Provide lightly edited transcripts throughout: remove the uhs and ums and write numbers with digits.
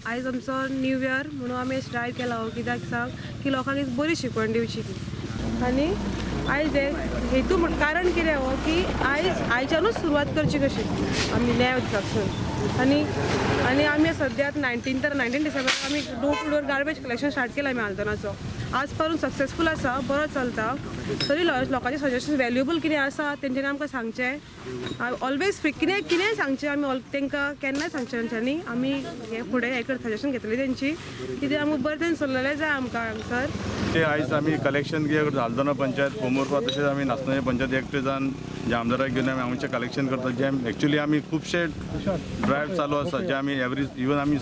आयज आमचो new year म्हणून आमी ड्रायव केला हो, कित्याक सांग की लोकांक एक बरी शिकवण दिवची ती. आनी आयज हे हेतू म्हण कारण कितें हो की आयज आयच्यानूच सुरवात करची कशी आमी नव्या दिसाकसून. आनी आनी आमी सद्या 19 तर 19 डिसेंबराक आमी door to door garbage collection start केला आमी आल्दोनाचो. आज पासून सक्सेसफूल आसा, बरो चलता. तरी लोकांचे सजेशन व्हॅल्युएबल कितें आसा तेंच्यांनी आमकां सांगचें, ऑलवेज फ्री कितें कितेंय सांगचें आमी तांकां, केन्नाय सांगचें तेंच्यांनी. आमी हे फुडें हें सजेशन घेतलें तेंची, कितें आमकां बरें तरेन चल्लेलें जाय आमकां हांगसर. ते आयज आमी कलेक्शन कितें करता आल्दोना पंचायत, पोंबुर्फा, तशेंच आमी नाचनाचे पंचायत एकटे जावन जे आमदाराक घेवन आमी आमचें कलेक्शन करता. जे एक्चुली आमी खुबशे ड्रायव्ह चालू आसा, जे आमी एवरी इवन आमी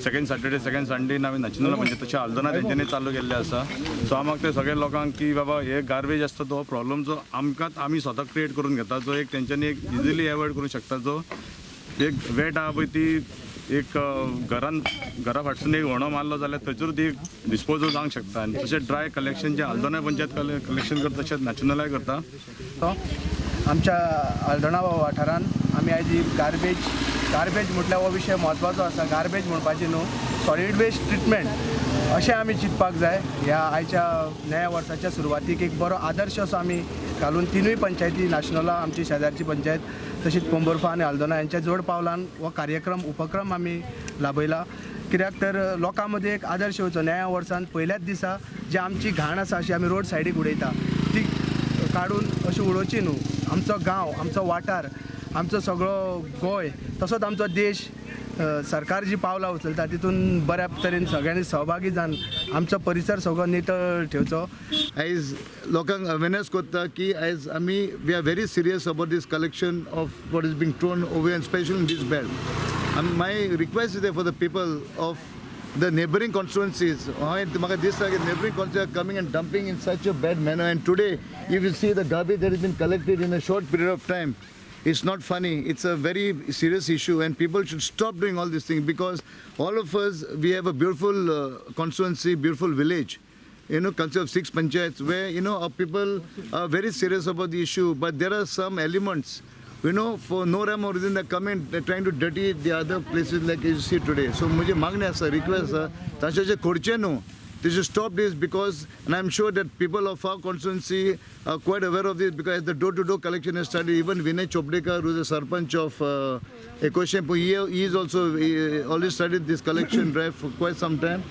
सेकंड सॅटर्डे सेकंड संडेन आमी नाचनोला पंचायत तशें आल्दोना तेंच्यांनी चालू केल्लें आसा. सो हांव मागता सगळ्या लोकांक की बाबा हे गार्बेज आसता तो प्रॉब्लम जो आमकां आमी स्वता क्रिएट करून घेता, जो एक तेंच्यांनी एक इजिली एवॉयड करूंक शकता. जो एक वेट आहा पळय ती एक घरान घरा फाटसून एक व्हणो मारलो जाल्यार थंयसर ती डिस्पोजल जावंक शकता. आनी तशें ड्राय कलेक्शन जें आल्दोना पंचायत कलेक्शन करता तशेंच नाचनोलाय करता. आमच्या आल्दोना वाठारांत आमी आयज गार्बेज म्हटल्यार हो विशय म्हत्वाचो आसा. गार्बेज म्हणपाची न्हू, सॉलीड वेस्ट ट्रिटमेंट अशें आमी चिंतपाक जाय. ह्या आयच्या नव्या वर्साच्या सुरवातीक एक बरो आदर्श असो आमी घालून तिनूय पंचायती, नाचनोला आमची शेजारची पंचायत, तशीच पोंबुर्फा आनी आल्दोना यांच्या जोड पावलान हो कार्यक्रम उपक्रम आमी लाबयला. कित्याक तर लोकां मदीं एक आदर्श येवचो. नव्या वर्सान पयल्याच दिसा जी आमची घाण आसा अशी आमी रोड सायडीक उडयता ती काडून अशी उडोवची न्हू. आमचो गांव, आमचो वाठार, आमचो सगळो गोंय, तसोच आमचो देश, सरकार जी पावलां उचलता तितून बऱ्या तरेन सगळ्यांनी सहभागी जावन आमचो परिसर सगळो नितळ ठेवचो. आयज लोकांक अवेरनेस करता की आयज आमी we are very serious about this collection of what is being thrown away and special in this belt. My request is for the people of the neighbouring constituencies. हांवें म्हाका दिसता की neighbouring constituency are coming and dumping in such a bad manner. And today if you see the garbage that is been collected in a short period of time, it's not funny. It's a very serious issue and people should stop doing all these things, because all of us, we have a beautiful constituency, beautiful village, you know, consists of 6 panchayats where, you know, our people are very serious about the issue, but there are some elements, you know, for no rhyme or reason they come in, they're trying to dirty the other places like you see today. So mujhe magne asa, request asa, tashe khorche nu, they should stop this, because, and I'm sure that people of our constituency are quite aware of this, because the door-to-door collection has started. Even Vinay Chopdekar, who is the sarpanch of Ecoshempo, he is also he already started this collection drive for quite some time.